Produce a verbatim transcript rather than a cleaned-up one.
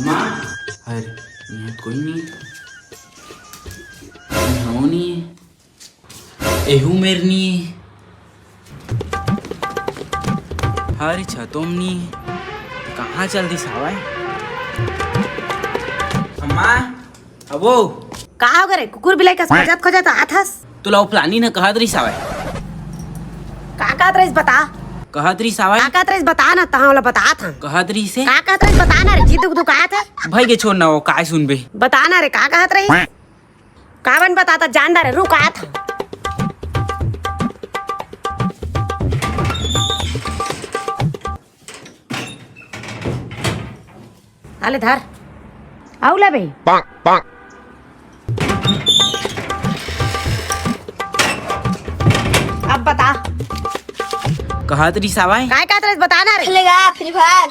माँ, अरे, यहाँ कोई नहीं है। यहाँ नहीं है। एहू मेर नहीं है। अरे, छतोम नहीं है। कहाँ चल दिस हवय? अम्मा, अबो। का हो गे रे? कुकुर बिलाई कस खोजत खोजत आत हस। तोला ओ फलानी न कहत रहिस हवय। का कहत रहिस बता? कहत रहिस हवय। का कहत रहिस बता ना, तहाँ ओला बतात हन। कहत रहिस हे। का कहत रहिस बता ना रे, जी दुख दुख आत हे। भाई के छोड़ ना, वो काय सुनबे। बता ना रे, का कहत रहिस? कावन बतात हस, जान डारे, रुक आत हन। आले धर। आऊ ले बे। अब बता। कहत रहिस हवय। काय कहत रहिस बता ना रे। खेलेगा फ्री फायर।